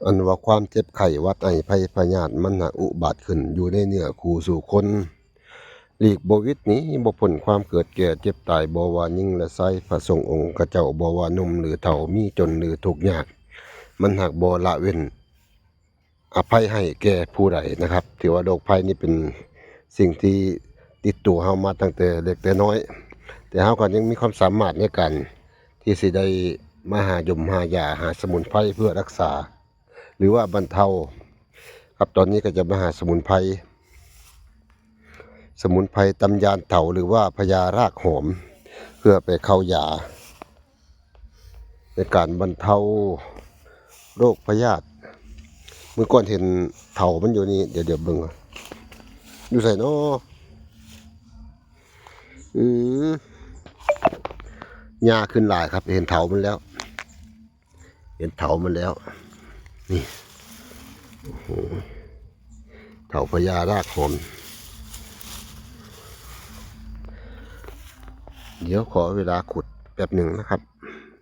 ອັນວ່າຄວາມເຈັບໄຂ້ຫວັດໄອໄພພະຍາດ ມັນຫາກອຸບາດຂຶ້ນຢູ່ໃນເນື້ອຄູ່ສູ່ຄົນ ຫຼີກບໍ່ຫວິດໜີບໍ່ພົ້ນຄວາມເກີດແກ່ເຈັບຕາຍ ບໍ່ວ່າຍິງ ແລະ ຊາຍ ພະສົງອົງຂະເຈົ້າ ບໍ່ວ່າໜຸ່ມ ຫຼື ເຖົ້າ ມີຈົນ ຫຼື ທຸກຍາກ ມັນຫາກບໍ່ລະເວັ້ນ ອະໄພໃຫ້ແກ່ຜູ້ໃດນະຄັບ. ຖືວ່າໂລກໄພນີ້ເປັນສິ່ງທີ່ຕິດຕົວເຮົາມາຕັ້ງແຕ່ເລັກແຕ່ນ້ອຍ ແຕ່ເຮົາກໍຍັງມີຄວາມສາມາດໃນການທີ່ຊິໄດ້ມາຫາຍົມຫາຢາ ຫາສະໝຸນໄພເພື່ອຮັກສາ ຫຼືວ່າບັນເທົາ. ຄັບ ຕອນນີ້ກໍຈະມາຫາສະໝຸນໄພ ສະໝຸນໄພຕຳຍານເຖົ້າ ຫຼືວ່າພະຍາຮາກຫອມ ເພື່ອໄປເຂົ້າຢາ ໃນການບັນເທົາໂລກພະຍາດ. ມື້ກ່ອນເຫັນເຖົ້າມັນຢູ່ນີ້ ດຽວ ດຽວເບິ່ງ ຢູ່ໃສເນາະ? ອືມ ຫຍ້າຂຶ້ນຫຼາຍຄັບ ເຫັນເຖົ້າມັນແລ້ວ ເຫັນເຖົ້າມັນແລ້ວ ນີ້ ໂອ້ໂຫ ເຖົ້າພະຍາຮາກຫອມ. ດຽວຂໍເວລາຂຸດແປັບໜຶ່ງນະຄັບ.